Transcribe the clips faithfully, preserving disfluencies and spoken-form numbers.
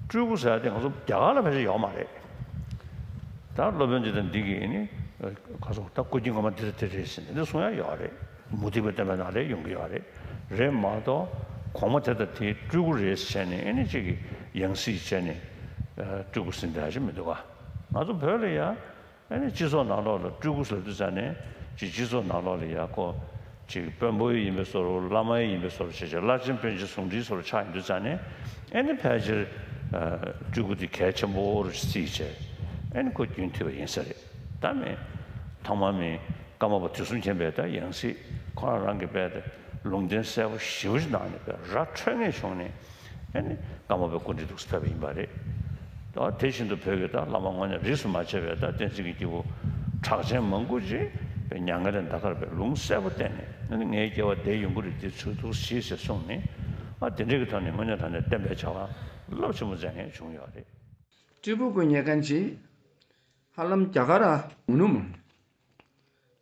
སྤྲུལ་སྐུ་ཟེར་ཡ་དེ་ང་ཚོ་རྒྱ་གར་ལ་ཕལ་ཆེར་ཡོད་མ་རེད། ད་སློབ་དཔོན་འདི་དང་འདི་གིས་ནི་ག་སོང་ད་སྐུ་རྒྱན་ངོ་མ་འདི་རེད་དེ་རེད་ཟེར་ནས་འདི་གསུང་ཡ་ཡོད་རེད། མུ་སྟེགས་པའི་བསྟན་པའི་ནང་ལ་ཡོང་གི་ཡོད་རེད། རེད་མ་གཏོགས་གོང་མ་དེ་དང་དེ་སྤྲུལ་སྐུ་རེད་ཟེར་ནས་ཨེ་ནི་གཅིག་གི་ཡང་སྲིད་བྱས་ནས་སྤྲུལ་སྐུ་ཟེར་འདྲ་ཞིག་མི་འདུག་ག། ང་ཚོ་བོད་ལ་ཡ། ཨ་ནི་སྤྱི་ཚོགས་ནང་ལོགས་ལ་སྤྲུལ་སྐུ་ཟེར་དུས་ཙ་ནས་ཅིག་སྤྱི་ཚོགས་ནང་ལོགས་ལ་ཡ་ཁོ་ཅིག་དཔོན་པོ་ཡིན་པའི་བཟོ་འདྲ་བླ་མ་ཡིན་པའི་བཟོ་འདྲ་བྱས་བྱས་བླ་ཆེན་དཔོན་ཆེན་ཟུང་འབྲེལ་བཟོ་འདྲ་ཆགས་ཡོང་དུས་ཙ་ནས་ཨ་ནི་ཕལ་ཆེར་སྤྲུལ་སྐུ་དེ་གལ་ཆེན་པོ་རུ་བརྩིས་བྱས་ཨ་ནི་ཁོ་རྒྱུན་མཐུད་པ་ཡིན་ས་རེད། ད་མི་ཐོག་མ་མི་ཀརྨ་པ་དུས་གསུམ་མཁྱེན་པས་ད་ཡང་སྲིད་ཁོ་རང་རང་གི་དཔེ་དེ་ལུང་བསྟན་གསལ་པོ་ཞེ་པོ་ཞིག་གནང་ནས་དཔེ་ར་འཕྲོད་ངེས་བྱུང་ནས། ཨ་ནི་ཀརྨ་པའི་སྐུ་ཕྲེང་འདུག་སེ་ཕེབས་པ་ཡིན་པ་རེད། ད་དེ་བཞིན་དུ་བོད་ཀྱི་ད་བླ་མ་དངོས་གནས་རིས་སུ་མ་ཆད་པའི་ད་བསྟན་འཛིན་གྱི་སྐྱེས་བུ་གྲགས་ཅན་མང་པོ་ཅིག་དཔེ་མྱ་ངན་ལས་འདའ་ཁར་དཔེ་ལུང་གསལ་པོ་བསྟན་ནས་ཨ་ནི་ངའི་སྐྱེ་བ་འདི་ཡོང་གི་རེད་འདི་ཚུལ་འདུག་ཞེས་ཟེར་གསུངས་ནས་ཨ་དེ་འདྲའི་གི་ཐོག་ནས་དངོས་གནས་དྲང་གནས་བསྟན་པའི་བྱ་བ་རླབས་ཆེན་པོ་མཛད་མཁན་བྱུང་ཡོད་རེད། སྤྲུལ་སྐུ་ཉན་མཁན་ཅིག་ཧ་ལམ་རྒྱ་གར་ར་མི་ནུག་མོ།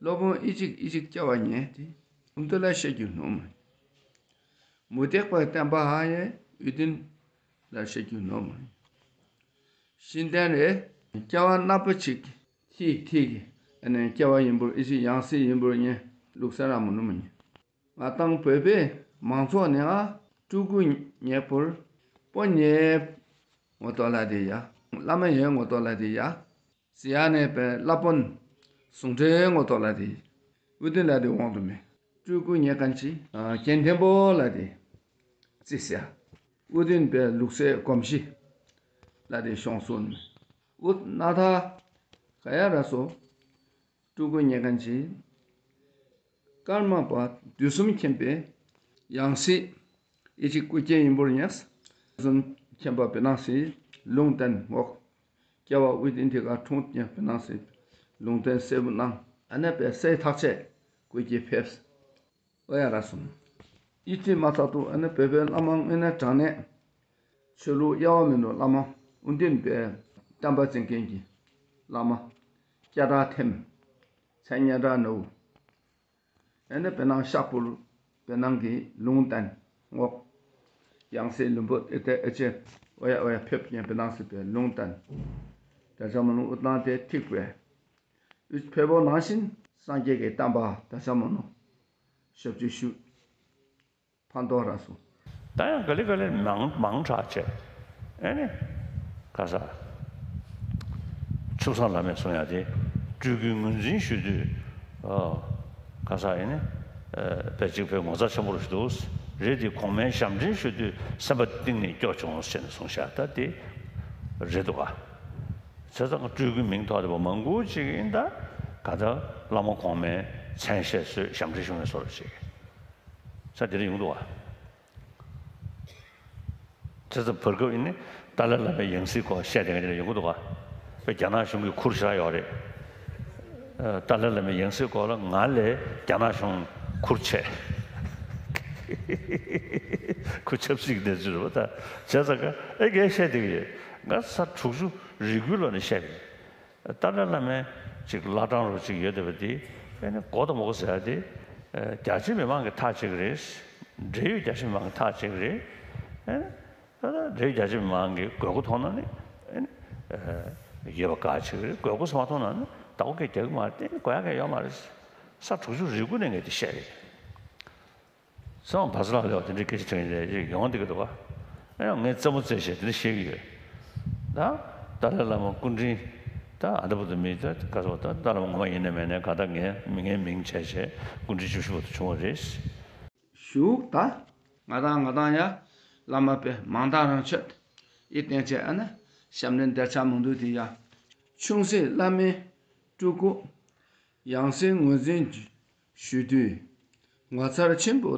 སློབ་དཔོན་ཨི་ཅིག་ཨི་ཅིག་སྐྱེ་བ་ཉེ་སྟེ་ཨུ་དུ་ལ་བཤད་རྒྱུ་ནོར་མ། མུ་སྟེགས་པའི་བསྟན་པ་ཧ་ཡེ་ཨུ་དུན་ལ་བཤད་རྒྱུ་ནོར་མ། ཤིང་ལྡན་རེ་སྐྱེ་བ་སྣ་ཁ་ཅིག་ཐིག་ཐིག་ཨ་ནི་སྐྱེ་བ་ཡིན་པོར་ཨི་ཅིག་ཡང་སྲིད་ཡིན་པོར་ཉེ་ལུགས་སྲོལ་ར་མི་ནུག་མ་ཉེ། ང་དང་བོད་པའི་མང་ཚོགས་ནི་ང་སྤྲུལ་སྐུ་ཉེ་པོར་དཔོན་ཉེ་ངོ་ཐོག་ལ་དེ་ཡ། བླ་མ་ཡེ་ངོ་ཐོག་ལ་དེ་ཡ། ཟེར་ཡ་ནས་པའི་བླ་དཔོན་ཟུང་འབྲེལ་ངོ་ཐོག་ལ་དེ་ཨུ་དུན་ལ་དེ་འོང་དུ་མེད། སྤྲུལ་སྐུ་ཉན་མཁན་ཅིག་རྒན་ཐེན་པོ་ལ་དེ་རྩིས་ཡ། ཨུ་དུན་པའི་ལུགས་སྲོལ་གོམས་གཤིས་ལ་དེ་ཤོང་སོང་མེད། ཨུ་ན་ཐ་ག་ཡ་ར་སོ། སྤྲུལ་སྐུ་ཉན་མཁན་ཅིག་ཀརྨ་པ་དུས་གསུམ་མཁྱེན་པའི་ཡང་སྲིད་ཨི་ཅིག་སྐུ་སྐྱེ་ཡིན་པོར་ཉེ། དུས་གསུམ་མཁྱེན་པ་བེ་ནང་སི་ལུང་བསྟན་ངོག་སྐྱེ་བ་ཨུ་དུན་དེ་ག་འཁྲུངས་ཏེ་བེ་ནང་སི་ལུང་བསྟན་གསལ་པོ་གནང་། ཨ་ནེ་པའི་སྲས་ཐག་ཆད་སྐུ་སྐྱེ་ཕེབས། ཨོ་ཡ་ར་སོང་། ཨི་ཅིག་མ་ཚད་དུ་ཨ་ནེ་བོད་པའི་བླ་མ་དངོས་གནས་དྲང་གནས་ཆོས་ལུགས་དབྱེ་བ་མེད་པའི་བླ་མ་ཨུ་དུན་པའི་བསྟན་པ་འཛིན་མཁན་གྱི་བླ་མ་སྐྱ་བྲག་ཐེམ་མཚན་སྙན་གྲགས་ནོར་བུ། ཨེ་ནེ་བེ་ནང་ཤག་པུར་བེ་ནང་གི་ལུང་བསྟན་ངོག་ཡང་སྲིད་ལུང་པོ་ཨེ་ཏེ་ཨེ་ཅེ་ཨོ་ཡ་ཨོ་ཡ་ཕེབས་ཉེ་བེ་ནང་སི་པའི་ལུང་བསྟན། ད་ཆ་མ་ནུ་ཨུ་ཏང་ཏེ་ཐིག་པའི་ཕེབས་པོ་ནང་བཞིན་སངས་རྒྱས་ཀྱི་བསྟན་པ་ད་ཆ་མ་ནུ་ཞབས་ཕྱི་ཞུ། ཕན་ཐོགས་ར་སོང་། ད་ཡང་ག་ལེ་ག་ལེ་མང་མང་དྲགས་བྱས། ཨེ་ནི། ག་ས། ཆུ་བཟང་བླ་མས་གསུང་ཡ་དེ། སྤྲུལ་སྐུའི་ངོས་འཛིན་ཞུ་དུས། ཨོ། ག་ས་ཨེ་ནི། ཨེ་བེ་གཅིག་བེ་ངོ་ཚ་ཆེན་པོ་རུ་ཞུ་འདུག་རེད་དེ་གོང་མའི་ཞབས་འདྲེན་ཞུ་དུས་སེམས་པ་གཏིང་ནས་སྐྱོ་བྱུང་ཟེར་ནས་གསུངས་ཤག་ད་དེ། རེད་འདུག་ག་བྱས་ཙང་སྤྲུལ་སྐུའི་མིང་ཐོགས་བསྡད་པ་མང་པོ་ཅིག་ཡིན་ད། ག་ད་བླ་མ་གོང་མའི་མཚན་ཤས་སུ་ཞབས་འདྲེན་ཞུ་མཁན་བཟོ་འདྲ་ཅིག་ས་དེ་རིང་ཡོང་འདུག་བ། དེ་ཚོ་བར་སྐབས་ཡིན་ནི་ཏཱ་ལའི་བླ་མའི་ཡང་སྲིད་སྐོར་བཤད་བསྡད་མཁན་དེ་འདྲ་ཡོང་གི་འདུག་བ། དཔེ་རྒྱ་ནག་གཞུང་གིས་ཁུར་ཞེ་དྲག་ཡོད་རེད། ཨ་ཏཱ་ལའི་བླ་མའི་ཡང་སྲིད་སྐོར་ལ་ང་ལས་རྒྱ་ནག་གཞུང་ཁུར་ཆེ། ཁུར་ཆབ་སྲིད་ཀྱི་གནས་ཚུལ་རེད་བ་ད། བྱས་ཙང་ཀ་ཨེ་གས་བཤད་བསྡད་ཀྱི་ཡོད། ང་ས་དྲུག་ཅུ་རེ་དགུའི་ལོ་ནས་བཤད་ཀྱི་ཡོད། ཏཱ་ལའི་བླ་མའི་ཅིག་བླ་བྲང་རུ་ཅིག་ཡོད་བསྡད་པ་དེ་ཨེ་ནི་མགོ་དང་མགོ་ཟེར་ཡ་དེ་ཨེ་རྒྱ་ཆེ་མི་མང་གི་ཐག་བཅད་ཀྱི་རེད། འབྲེལ་ཡོད་རྒྱ་ཆེ་མི་མང་གི་ཐག་བཅད་ཀྱི་རེད། ཨེ་ནི་ད་ལྟ་འབྲེལ་ཡོད་རྒྱ་ཆེ་མི་མང་གི་དགོས་མཁོ་མཐོང་ན་ནི་ཨེ་ནི་ཨེ་ཡོད་པ་ག་ཆེ་གི་རེད། དགོས་མཁོ་ཙམ་མ་མཐོང་ན་ནི་བདག་པོ་སྐད་རྒྱག་གི་མ་རེད། དེ་ནི་དགོས་ཡ་གང་ཡོད་མ་རེད། ས་དྲུག་ཅུ་རེ་དགུ་ནས་ངས་དེ་བཤད་རེད། སོང་བ་ས་ལ་ལེ་བ་དེ་འདྲའི་སྐད་ཆ་དྲིས་ནས་ཡོང་བསྡད་ཀྱི་འདུག་ག་ཨེ་ཡང་ངས་རྩེད་མོ་རྩེ་བྱས་དེ་འདྲ་བཤད་ཀྱི་ཡོད། ད་ཏཱ་ལའི་བླ་མ་སྐུ་ཕྲེང་ད་ཨ་ད་བུ་དུ་མི་ད་ག་སོ་ད་ཏཱ་ལའི་བླ་མ་ངོ་མ་ཡིན་ནས་མེད་ནས་ག་ད་ངའི་མི་ངའི་མིང་བྱས་བྱས་སྐུ་ཕྲེང་བཅུ་བཞི་བར་དུ་བྱུང་བ་རེད། ཞུ་ད་ང་དང་ང་དང་ཡ་བླ་མ་པའི་མང་དག་རང་ཆོད་ཨི་བསྟན་བྱས་ཨ་ན་ཞབས་འདྲེན་དར་ཆ་མང་དུ་དེ་ཡ་ཆུང་སྲིད་བླ་མའི་སྤྲུལ་སྐུ་ཡང་སྲིད་ངོས་འཛིན་ཞུ་དུས་ངོ་མཚར་ཆེན་པོ་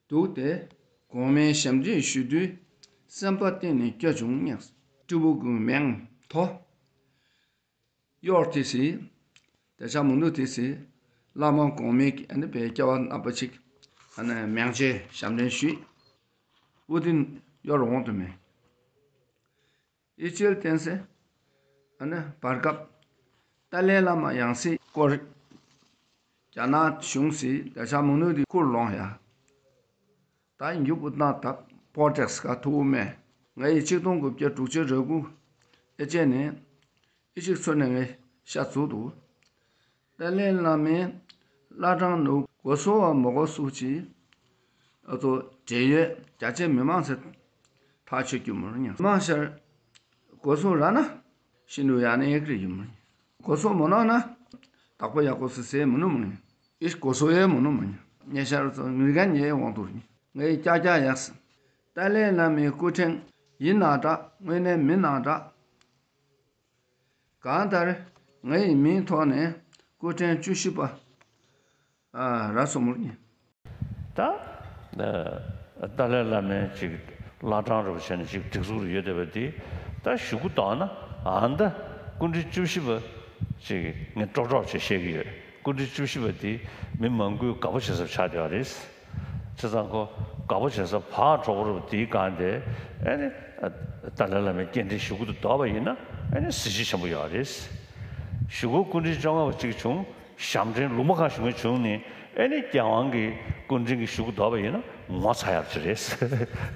འདུག་སྟེ། གོང་མའི་ཞབས་འདྲེན་ཞུ་དུས་སེམས་པ་གཏིང་ནས་སྐྱོ་བྱུང་ངས། སྤྲུལ་སྐུ་གི་མིང་ཐོ་གཡོར་ཏེ་སི། དེ་ཆ་མུ་ནུ་ཏེ་སི། བླ་མ་གོང་མའི་ཨ་ནི་བའི་སྐྱེ་བ་རྣམ་པ་ཅིག་ཨ་ནི་མིང་ཆེ་ཞབས་འདྲེན་ཞུས། ཨུ་ཏིན་གཡོར་འོང་དུ་མེད། ཨི་ཅིལ་བསྟན་སེ། ཨ་ནི་བར་སྐབས། ཏཱ་ལའི་བླ་མ་ཡང་སྲིད་སྐོར། རྒྱ་ནག་གཞུང་སྲིད་ད་ཆ་མུ་ནུ་དེ་ཁུར་ལོང་ཡ། ད་མགྱོགས་པོ་ན་ད་པོ་ཊེགས་ཀ་ཐུག་མེད། ང་ཡི་ཆིག་སྟོང་དགུ་བརྒྱ་དྲུག་ཅུ་རེ་དགུ་ཨེ་ཅེ་ནི་ཨི་ཅིག་ཚུ་ནི་ངའི་ཤ་ཚུགས་འདུག། ཏཱ་ལའི་བླ་མའི་བླ་བྲང་ནུབ་སྒོ་སྲུང་བ་མོ་སྒོ་སྲུང་ཅིག་ཨ་ཚོ་བྲེལ་ཡོད་རྒྱ་ཆེ་མི་མང་སེ་ཐག་ཆོད་རྒྱུ་མོ་རེ་ཉན། མང་ཤར་སྒོ་སྲུང་ར་ན་ཤི་ནུ་ཡ་ནི་ཡེག་རེ་ཡུ་མོ་རེ། སྒོ་སྲུང་མོ་ནོ་ན་དག་པ་ཡག་པོ་སེ་སེ་མོ་ནུ་མོ་རེ། ཨིས་སྒོ་སྲུང་ཡེ་མོ་ནུ་མོ་རེ། ཉེ་ཤར་ཚོ་ངི་ག་ཉེ་ཡེ་ཝང་ཏུ་རེ། ངའི་ཀྱག་ཀྱག་ཡག་སེ། ཏཱ་ལའི་བླ་མའི་སྐུ་ཕྲེང་ཡིན་ན་འདྲ་དངོས་གནས་མིན་ན་འདྲ། གང་ལྟར་ངའི་མིང་ཐོག་ནས་སྐུ་ཕྲེང་བཅུ་བཞི་པ་ཨ་ར་སོ་མུར་ཉེ། ད་ཏཱ་ལའི་བླ་མའི་ཅིག་བླ་བྲང་རུ་བྱས་ནས་ཅིག་སྒྲིག་འཛུགས་རུ་ཡོད་བསྡད་པ་དེ་ད་ཞུ་གུ་དོག་ན་ཨ་ནི་ད་སྐུ་ཕྲེང་བཅུ་བཞི་པ་ཅིག་ངས་ཀྲོག་ཀྲོག་བྱས་བཤད་གི་ཡོད། སྐུ་ཕྲེང་བཅུ་བཞི་པ་དེ་མི་མང་པོས་དགའ་པོ་བྱེད་ས་ཆགས་བསྡད་པ་རེད། བྱས་ཙང་ཁོ་དགའ་པོ་བྱེད་ས་ཕར་གྲོགས་པོ་རུ་དེའི་སྒང་དེ་ཨེ་ནི་ཏཱ་ལའི་བླ་མའི་སྐྱེ་ཕྲེང་ཞུ་གུ་དུ་དོག་པ་ཡིན་ན་ཨེ་ནི་གཟི་བརྗིད་ཆེན་པོ་ཡོད་རེད། ཞུ་གུ་སྐུ་ཕྲེང་བཅོ་ལྔ་པ་ཅིག་བྱུང་། ཞབས་འདྲེན་ལུང་པ་ཁ་ཞུ་མི་བྱུང་ནི་ཨེ་ནི་རྒྱལ་དབང་གི་སྐུ་ཕྲེང་གི་ཞུ་གུ་དོག་པ་ཡིན་ན་ངོ་ཚ་ཡག་ཅིག་རེད།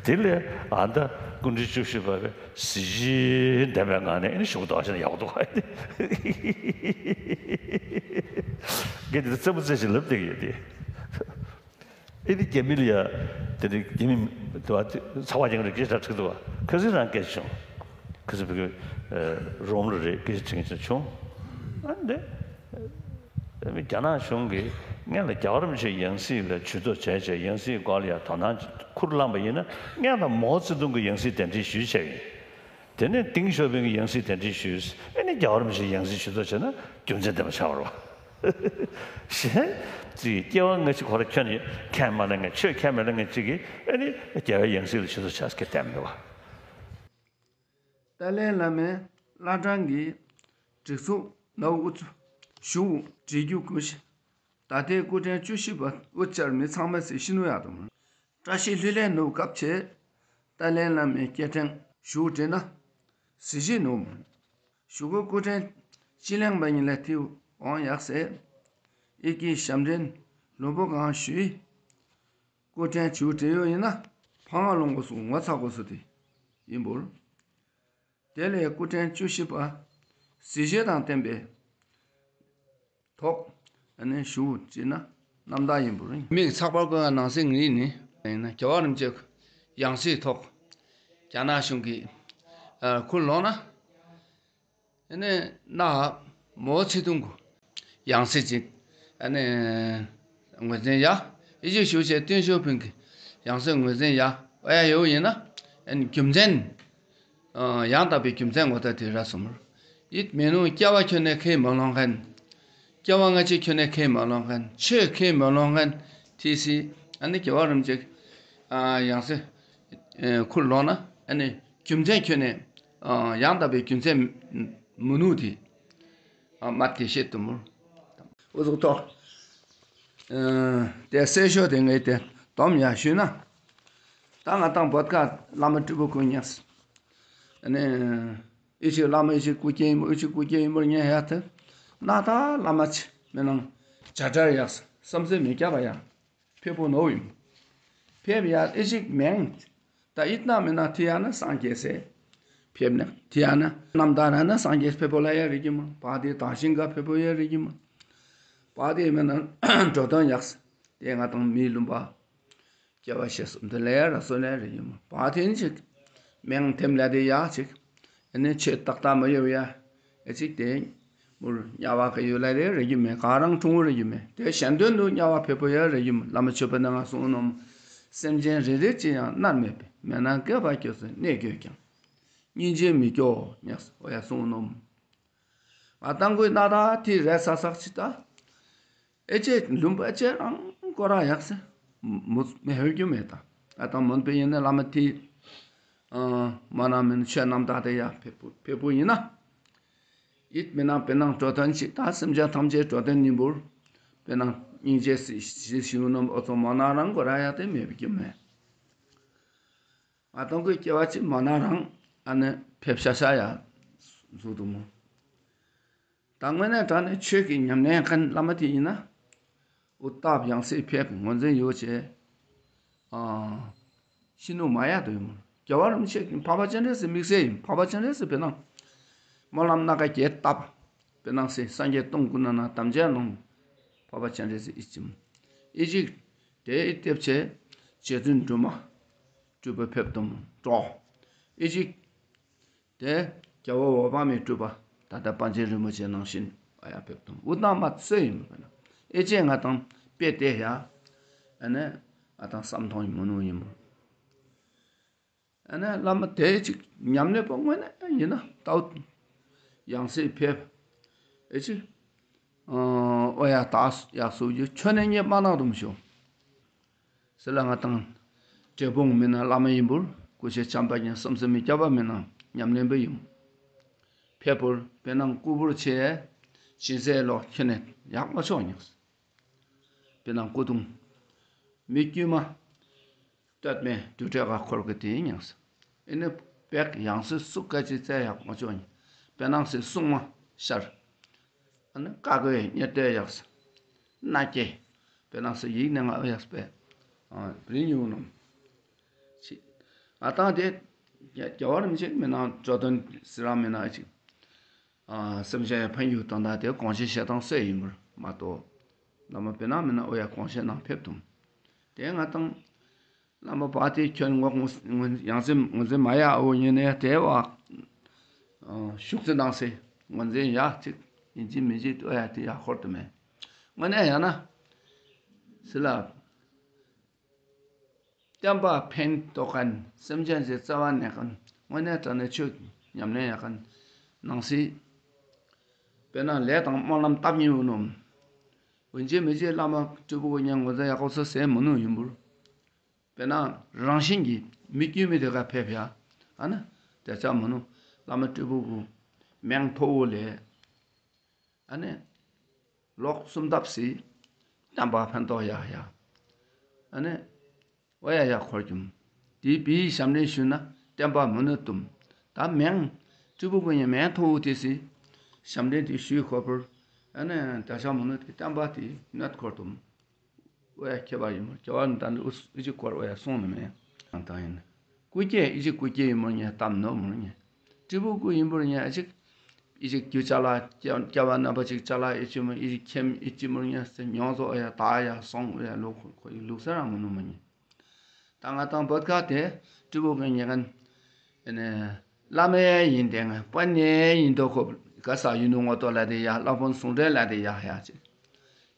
དེ་ལས་ཨ་ནི་ད་སྐུ་ཕྲེང་བཅུ་བཞི་པ་གི་གཟི་བརྗིད་ལྡན་པའི་ངང་ནས་ཨེ་ནི་ཞུ་གུ་དོག་ཤེས་ན་ཡག་པོ་འདུག་ཨ་ནི། གལ་ཏེ་རྩེད་མོ་རྩེ་ཞིག་ལབ་བསྡད་ཀྱི་ཡོད་དེ། ཨེ་ནི་རྒྱ་མི་ལ་ཡ་དེ་ནི་རྒྱ་མི་དུ་བ་ཚ་བ་རྒྱང་རིང་གི་ཞག་ཁྲིག་འདུག་བ། ཁ་སང་རང་སྐད་བྱུང་། ཁ་སང་བོད་ཀྱི་རོམ་རུ་རེད་སྐད་ཆ་དྲིས་བྱུང་། ཨ་ནི་རྒྱ་ནག་གཞུང་གིས་སྔོན་ལ་རྒྱལ་བ་རིན་པོ་ཆེའི་ཡང་སྲིད་ལ་ཇུས་གཏོགས་བྱས་བྱས་ཡང་སྲིད་སྐོར་ལ་ཡ་དོ་སྣང་ཁུར་བླངས་པ་ཡིན་ན་སྔོན་ལ་མའོ་ཙེ་ཏུང་གི་ཡང་སྲིད་གདན་འདྲེན་ཞུས་བྱས་ཡིན། དེ་ནས་ཏེང་ཞའོ་ཕིང་གི་ཡང་སྲིད་གདན་འདྲེན་ཞུས། ཨེ་ནི་རྒྱལ་བ་རིན་པོ་ཆེའི་ཡང་སྲིད་ཇུས་གཏོགས་བྱས་ན་རྒྱུ་མཚན་ལྡན་པ་ཆགས་པ་རེད་བ། གཞན་ཅིག་སྐྱེ་བ་སྔ་ཕྱི་ཁོ་ར་ཁྱོན་ནས་ཁས་མ་ལེན་མཁན་ཆོས་ཁས་མ་ལེན་མཁན་ཅིག་གིས་ཨེ་ནི་རྒྱལ་བའི་ཡང་སྲིད་ལ་ཇུས་གཏོགས་བྱས་སྐད་བཏང་མེད་བ། ཏཱ་ལའི་བླ་མའི་བླ་བྲང་གི་སྒྲིག་འཛུགས་ནང་དབུ་ཚུགས་ཞུ་བོ་བྲིས་རྒྱུ་དགོས་ཤིང་། ད་ལྟའི་སྐུ་ཕྲེང་བཅུ་བཞི་པ་དབུ་བྱར་མི་ཚང་མ་སེ་ཤི་ནུ་ཡ་དུ་མོ། བཀྲ་ཤིས་ལྷུན་ལས་ནུབ་སྐབས་ཆེ་ཏཱ་ལའི་བླ་མའི་སྐྱེ་ཕྲེང་ཞུ་བྲིས་ན་གཟི་བརྗིད་ནུབ་མོ། ཞུ་གུ་སྐུ་ཕྲེང་སྤྱི་གླིང་པ་ཉིད་ལ་ཐིའུ་འོང་ཡག་སེ། ཨི་ཀི་ཞབས་འདྲེན་ལུང་པོ་གང་ཞུས། སྐུ་ཕྲེང་བཅུ་དྲུག་ཡོད་ཡིན་ན་ཕ་ང་ལོང་གོ་སུ་ངོ་ཚ་གོ་སུ་དེ་ཡིན་པོར། དེ་ལས་སྐུ་ཕྲེང་བཅུ་བཞི་པ་གཟི་བརྗིད་དང་ལྡན་པའི་ཐོག་ཨ་ནི་ཞུ་ཅེ་ན་རྣམ་དག་ཡིན་པོར། མིག་ཚགས་པར་བཀོད་ཡ་ནང་གསེས་ངེས་ནི་ཡིན་ན་རྒྱལ་བ་རིན་པོ་ཆེ་ཡང་སྲིད་ཐོག་རྒྱ་ནག་གཞུང་གིས་ཁུར་ལོང་ན། ཨ་ནི་ན་མའོ་ཙེ་ཏུང་གི་ཡང་སྲིད་ཅིག་ཨ་ནི་ངོས་འཛིན་ཡ། ཨི་ཅིག་ཞུ་ཅེ་ཏེང་ཞའོ་ཕིང་གི་ཡང་སྲིད་ངོས་འཛིན་ཡ་ཨོ་ཡ་ཡོད་ཡིན་ན་ཨ་ནི་རྒྱུ་མཚན་ཡང་དག་པའི་རྒྱུ་མཚན་ངོ་ད་དེ་ར་སོ་མོར། ཡིད་མི་ནུ་སྐྱེ་བ་ཁྱོན་ནས་ཁས་མ་ལོང་མཁན། སྐྱེ་བ་སྔ་ཕྱི་ཁྱོན་ནས་ཁས་མ་ལོང་མཁན། ཆོས་ཁས་མ་ལོང་མཁན་ཐི་སི་ཨ་ནི་རྒྱལ་བ་རིན་པོ་ཆེ་ཡང་སྲིད་ཁུར་ལོང་ན་ཨ་ནི་རྒྱུ་མཚན་ཁྱོན་ནས་ཡང་དག་པའི་རྒྱུ་མཚན་མི་ནུ་དེ་མ་དེ་བཤད་དུ་མོར། འུ་ཟུག་ཐོག་དེ་སེ་ཤོ་དེ་ངས་དེ་སྡོམ་ཡ་ཞུས་ན། ད་ང་དང་བོད་ཁ་བླ་མ་སྤྲུལ་པ་ཀུན་ཉགས། ཨ་ནི་ཨི་ཅིག་བླ་མ་ཨི་ཅིག་སྐུ་སྐྱེ་ཡིན་མོ་ཨི་ཅིག་སྐུ་སྐྱེ་ཡིན་མོ་ཉན་ཡ་ཐལ། ན་ད་བླ་མ་ཅིག་མི་ནང་བྱ་བྲལ་ཡག་བསམ་ཚུལ་མི་སྐྱ་བ་ཡ། ཕེབས་པོ་ནོ་ཡིན། ཕེབས་ཡ་ཨི་ཅིག་མེང་། ད་ཨིད་ན་མི་ན་ཐི་ཡ་ན་སངས་རྒྱས་སེ། ཕེབས་ན་ཐི་ཡ་ན་རྣམ་དག་ན་ན་སངས་རྒྱས་ཕེབས་པོ་ལ་ཡ་རེ་གི་མོ། བ་དེ་དང་ཞིང་ག་ཕེབས་པོ་ཡ་རེ་གི་མོ། བ་དེ་མི་ན་འགྲོ་དོན་ཡག་སེ། དེ་ང་དང་མི་ལུམ་པ། སྐྱེ་བ་ཤེས་སུ་འདི་ལས་ར་སོ་ལས་རེ་ཡིན་མོ། བ་དེ་ཅིག་མེང་ཐེམ་ལ་དེ་ཡ་ཅིག་ཨ་ནི་ཆོས་ཏག་ཏག་མ་ཡོད་ཡ། ཨེ་ཅིག་དེ་མུར་དམྱལ་བ་ག་ཡོད་ལ་རེ་རེ་ཡིན་མེ་ག་རང་འཁྲུངས་རེ་ཡིན་མེ། དེ་གཞན་དོན་དུ་དམྱལ་བ་ཕེབས་པོ་ཡ་རེ་ཡིན་མོ། བླ་མ་མཆོད་པའི་ནང་ང་གསུངས་ནོ་མོ། སེམས་ཅན་རེ་རེ་ཅི་ཡང་མནར་མེད་པའི། མེ་ན་བསྐལ་པ་སྐྱོ་སེ་གནས་དགོས་ཀྱང་། སྙིང་རྗེ་མི་སྐྱོ་ཉགས་སེ་ཨོ་ཡ་གསུངས་ནོ་མོ། ང་དང་གུ་ན་ད་ཐི་རེ་ས་སག་ཅི་ད། ཨེ་ཅེ་ལུམ་པ་ཨེ་ཅེ་རང་ཀོ་ར་ཡག་སེ་མུ་མེ་ཧོ་རྒྱུ་མེད་ད། ད་དང་མོན་པེ་ཡིན་ན་བླ་མ་ཐི་མ་ན་མེན་ཆོས་རྣམ་དག་དེ་ཡ་ཕེབས་པོ་ཕེབས་པོ་ཡིན་ན། ཡིད་མི་ནང་པེ་ནང་འགྲོ་དོན་ཅི་ད་སེམས་ཅན་ཐམས་ཅད་འགྲོ་དོན་ཡིན་པོར། པེ་ནང་སྙིང་རྗེ་སི་ཞི་ཞི་ཡུ་ནོམ་ཨོ་ཚོ་མ་ན་རང་ཀོ་ར་ཡ་དེ་མེ་བི་རྒྱུ་མེད། ང་དང་གུ་སྐྱེ་བ་ཅི་མ་ན་རང་ཨ་ནི་ཕེབས་ཤ་ཤ་ཡ་ཟུ་དུ་མོ། ད་དངོས་གནས་དྲང་གནས་ཆོས་ཀྱི་ཉམས་ལེན་མཁན་བླ་མ་དེ་ཡིན་ན། ཨུ་སྟག་ཡང་སྲིད་ཕེབས་ངོས་འཛིན་ཡོད་ཅེ། ཨ་ཤི་ནུ་མ་ཡ་དོ་ཡོད་མོ། རྒྱལ་བ་རིན་པོ་ཆེ་འཕགས་པ་སྤྱན་རས་གཟིགས་དམིགས་བསལ་ཨིན། འཕགས་པ་སྤྱན་རས་གཟིགས་སྦེ་ན་སྨོན་ལམ་སྣ་ཁ་བརྒྱད་བཏབ། སྦེ་ན་སངས་རྒྱས་སྟོང་སྐུ་ནང་ན་དམ་ཅན་ནང་འཕགས་པ་སྤྱན་རས་གཟིགས་ཨིན་ཅིང་ཨི་ཅིག་ཏེ་ཨི་ཏེབ་ཆེ་རྗེ་བཙུན་སྒྲོལ་མ་སྤྲུལ་པ་ཕེབས་དོམ་འགྲོ། ཨི་ཅིག་ཏེ་རྒྱལ་བ་འོད་དཔག་མེད་སྤྲུལ་པ་ད་ལྟ་པཎ་ཆེན་རིན་པོ་ཆེ་ནང་བཞིན་ཨ་ཡ་ཕེབས་དོམ་འུ་ད་མ་ཚོད་ཨིན་པ་ན་ཨི་ཅིག་ང་དང་དཔེ་དེ་ཡ་ཨ་ནི་ང་དང་བསམ་མཐོང་ཨིན་མི་ནུ་ཨིན་པོ། ཨ་ནི་བླ་མ་དེ་ཅིག་ཉམས་ལེན་པོ་དངོས་གནས་ཨིན་ན་ཏའུ་ཡང་སྲིད་ཕེབས་ཨི་ཅིག་ཨ་ཨོ་ཡ་ད་ཡག་སུ་ཡོད་ཁྱོད་ནི་ངེ་མ་ནག་དུམ་ཤོ། སེ་ལ་ང་དང་འབྲས་སྤུངས་མི་ནང་བླ་མ་ཨིན་པུར་སྐུ་ཆེ་བྱམས་པ་ཉེ་སམ་སེ་མི་སྐྱབས་པ་མི་ནང་ཉམས་ལེན་པོ་ཨིན། ཕེབས་པུར་སྦེ་ནང་སྐུ་པུར་ཆེ་ཅི་ཟེར་ལོ་ཁྱོད་ནི་ཡག་མ་ཆོག་ཉགས། སྦེ་ནང་སྐུ་གདུང་མི་དཀྱུས་མ་སྟོད་སྨད་དུར་ཁྲོད་ཁར་འཁོར་གི་དེ་ཉགས། ཨི་ནི་བེག་ཡང་སྲིད་སུ་ག་ཅི་ཙེ་ཡག་མ་ཆོག་ཉགས། སྦེ་ནང་སྲིད་སྲུང་མ་ཤར། ཨ་ནི་ཀ་གོའི་གཉེར་སྟེ་ཡགས། ན་ཀེ་སྦེ་ནང་སྲིད་ཡིག་ནེ་ང་ཡགས་སྦེ་ཨ་རིན་ཡུ་ནོམ་ཅི། ང་དང་དེ་རྒྱལ་བ་རིན་པོ་ཆེ་མི་ནང་ཇོ་དོན་སི་ར་མི་ནང་ཨི་ཅིག་ཨ་སེམས་ཅན་ཕན་ཡུལ་དོན་དག་དེ་གོང་ཆེན་བཤད་སྟངས་སེ་ཨིན་པུར་མ་གཏོགས་བླ་མ་སྦེ་ནང་མི་ནང་ཨོ་ཡ་གོང་ཆེན་ནང་ཕེབས་དུམ། དེ་ང་དང་བླ་མ་བ་དེ་ཁྱོད་ངོ་ཡང་སེ་ངོས་འཛིན་མ་ཡ་ཨོ་ཉེ་ནེ་དེ་བ་ཨ་ཤུགས་ཙེ་ནང་སེ་ངོས་འཛིན་ཡ་ཅིག་ཨིན་ཅི་མི་ཅི་ཨོ་ཡ་དེ་ཡ་ཧོར་དུ་མེ། ངོ་ནེ་ཡ་ན་སི་ལ་བསྟན་པ་ཕན་ཐོགས་མཁན་སེམས་ཅན་ཟེར་རྩ་བ་ནས་མཁན་དངོས་གནས་དྲང་གནས་ཆོས་ཉམས་ལེན་ཡག་མཁན་ནང་སྲིད་དཔེར་ན་ལས་དང་སྨོན་ལམ་བཏབ་ཉེ་བོ་ནོམ། འོན་ཅི་མི་ཅི་བླ་མ་སྤྲུལ་སྐུ་གི་ཉན་ངོ་ཚ་ཡག་པོ་སོ་ཟེར་མི་ནུ་ཨིན་པུར། དཔེར་ན་རང་བཞིན་གྱིས་མི་དཀྱུས་མི་དེ་ག་ཕེབས་ཡ། ཨ་ནི་དེ་ཆ་མི་ནུ་བླ་མ་སྤྲུལ་སྐུ་གི་མིང་མཐོ་བོ་ལས། ཨ་ནི་ལོག་གསུམ་ཐབས་སི་བསྟན་པ་ཕན་ཐོགས་ཡ་ཡ། ཨ་ནི་ཨོ་ཡ་ཡ་འཁོར་གྱུམ། དེ་བི་ཞབས་འདྲེན་ཞུས་ན་བསྟན་པ་མི་གནོད་དུམ། ད་མེང་སྤྲུལ་སྐུ་གི་ཉེ་མེང་ཐོག་དེ་སི་ཞབས་འདྲེན་དེ་ཞུས་འཁོར་པུར། ཨ་ནི་ད་ཞག་མི་གནོད་དེ་བསྟན་པ་དེ་གནོད་འཁོར་དུམ། ཨོ་ཡ་ཁྱད་པར་ཨིན་མོ། ཁྱད་པར་ནི་ད་འདི་ཨུ་ཅི་སྐོར་ཨོ་ཡ་སོང་ནི་མེ། ཨང་ད་ཨིན། སྐུ་སྐྱེ་ཨི་ཅིག་སྐུ་སྐྱེ་ཨིན་མོ་ཉེ་གཏམ་ནོ་མོ་ཉེ། སྤྲུལ་སྐུ་ཨིན་པུར་ཉེ་ཨི་ཅིག་ཨི་ཅིག་རྒྱུ་ཅ་ལ་སྐྱ་བ་རྣམ་པ་ཅིག་ཅ་ལ་ཨི་ཅིག་མོ་ཨི་ཅིག་ཁྱིམ་ཨི་ཅིག་མོ་ཉེ་སེ་མྱོང་ཚོ་ཨོ་ཡ་ད་ཡ་སོང་ཨོ་ཡ་ལུགས་ཁོ་ལུགས་ས་རང་མོ་ནུ་མོ་ཉེ། ད་ང་དང་བོད་ཁ་དེ་སྤྲུལ་སྐུ་གི་ཉེ་གན་ཨེ་ནེ་བླ་མ་ཡ་ཨིན་ཏེ་ང་དཔོན་ཡ་ཨིན་དོ་ཁོ་ག་ས་ཡུལ་ནུ་ངོ་ཏོ་ལ་དེ་ཡ་བླ་དཔོན་ཟུང་འབྲེལ་ལ་དེ་ཡ་ཡ་ཅིག་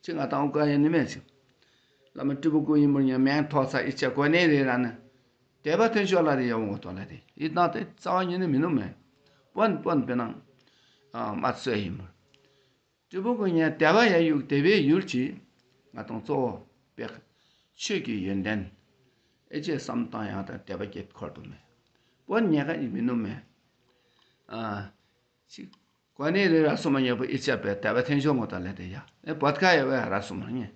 ཅིག་ང་དང་འུ་ག་ཡ་ནི་མེད་ཅིག་བླ་མ་སྤྲུལ་སྐུ་ཨིན་པུར་ཉེ་མེང་ཐོག་ས་ཨི་ཅིག་གོ་ནེ་རེ་ར་ནི། དད་པ་མཐུན་ཕྱོགས་ལ་དེ་ཡ་འོང་ངོ་ཏོ་ལ་དེ་ཡི་ད་དེ་རྩ་བ་ཉིད་ནི་མི་ནུ་མེ། དཔོན་དཔོན་སྦེ་ནང་ཨ་མ་ཚོད་ཨིན་པུར། སྤྲུལ་སྐུ་གི་ཉེ་དད་པ་ཡ་ཡུག་དད་པའི་ཡུལ་གྱི་ང་དང་གཙོ་བོ་བེག་ཆོས་ཀྱི་ཡོན་ཏན་ཨེ་ཅེ་བསམ་བཏང་ཡང་དང་དད་པ་བསྐྱེད་འཁོར་དུ་མེ། དཔོན་ཉེ་ག་ཨིན་མི་ནུ་མེ། ཨ་ཅིག་གོ་ནེ་རེ་ར་སོ་མ་ཉེ་པོ་ཨི་ཅེ་བེ་དད་པ་མཐུན་ཕྱོགས་ངོ་ཏོ་ལ་དེ་ཡ་ཨེ་བོད་ཁ་ཡ་བེ་ར་སོ་མ་ཉེ།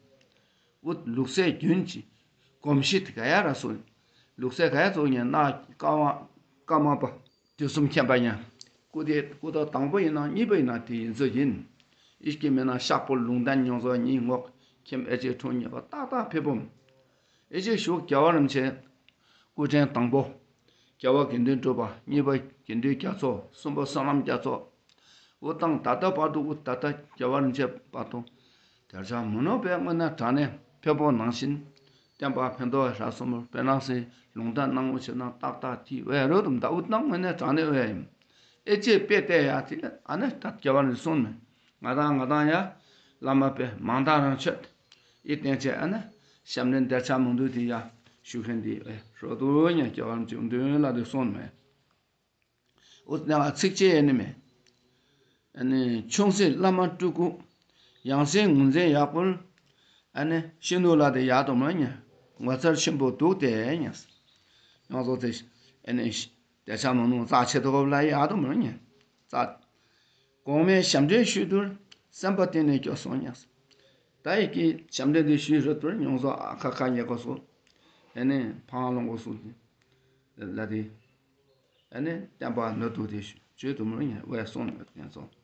ཨུད་ལུགས་སྲོལ་རྒྱུན་གྱི་གོམས་གཤིས་དེ་ག་ཡ་ར་སོ། ལུགས་སྲོལ་ག་ཡ་ཚོ་ཉེ་ན་ཀ་མ་ཀ་མ་པ། དུས་གསུམ་མཁྱེན་པ་ཉེ། སྐུ་དེ་སྐུ་ཐོག་དང་པོ་ཨིན་ན་གཉིས་པ་ཨིན་ན་དེ་ཨིན་ཚོད་ཨིན། ཨི་ཀི་མེ་ན་ཤག་པོ་ལུང་བསྟན་མྱོང་ཚོ་ཉིད་ངོགས་ཁྱིམ་ཨེ་ཅེ་འཁྲུངས་ཉེ་པ་ཏག་ཏག་ཕེབས་བུམ། ཨེ་ཅེ་ཞུགས་རྒྱལ་བ་རིན་པོ་ཆེ་སྐུ་ཕྲེང་དང་པོ། རྒྱལ་བ་དགེ་འདུན་གྲུབ་པ། གཉིས་པ་དགེ་འདུན་རྒྱ་མཚོ། གསུམ་པ་བསོད་ནམས་རྒྱ་མཚོ། འུ་དང་ད་ལྟ་བར་དུ་འུ་ད་ལྟ་རྒྱལ་བ་རིན་པོ་ཆེ་བར་དུ། དེར་ཆ་མུ་ནོ་བེ་དངོས་གནས་དྲང་གནས་ཕེབས་པོ་ནང་བཞིན། བསྟན་པ་ཕན་ཐོགས་ར་སོ་མོ་བེ་ནང་སེ་ལུང་བསྟན་གནང་ངོ་ཆེ་ན་ཏག་ཏག་ཏི་བེ་རོ་དུམ་ད་འུ་དང་དངོས་གནས་དྲང་གནས་བེ་ཨིན། ཨེ་ཅེ་དཔེ་དེ་ཡ་དེ་ཨ་ནེ་ད་རྒྱལ་བ་རིན་སོང་མེ། ང་དང་ང་དང་ཡ་བླ་མ་བེ་མང་དག་རང་ཆོད། ཨི་བསྟན་ཆེ་ཨ་ནེ་ཞབས་འདྲེན་དེར་ཆ་མུ་དུ་དེ་ཡ་ཞུ་མཁན་དེ་བེ་རོ་དུ་ཉེ་རྒྱལ་བ་རིན་པོ་ཆེ་འདུན་ལ་དེ་སོང་མེ། འུ་ནང་ཚིགས་བཅད་ཨེ་ནི་མེ། ཨ་ནི་ཆུང་སྲིད་བླ་མ་སྤྲུལ་སྐུ་ཡང་སྲིད་ངོས་འཛིན་ཡག་པོ་ཨ་ནི་ཤི་ནུ་ལ་དེ་ཡག་དོ་མ་ཉེ། ངོ་མཚར་ཆེན་པོ་འདུག་སྟེ་ཉེ། ཡང་སོ་དེ་ཨ་ནི་དེ་ཆ་མ་ནུ་རྩ་ཆེ་དོ་ལ་ཡག་དོ་མ་ཉེ། རྩ་གོང་མའི་ཞབས་འདྲེན་ཞུས་དུས་སེམས་པ་གཏིང་ནས་སྐྱོ་སོང་ཉེ། ད་ཡི་གི་ཞབས་འདྲེན་དེ་ཞུས་རུ་དུས་ཡང་སོ་ཨ་ཁ་ཁ་ཉེ་གོ་སོ། ཨ་ནི་ཕང་ལོང་གོ་སོ་ལ་དེ། ཨ་ནི་བསྟན་པ་ནོར་འདུག་དེ་བརྗོད་དུ་མི་རུང་ཉེ་བས་སོང་ནས་ཡང་སོང་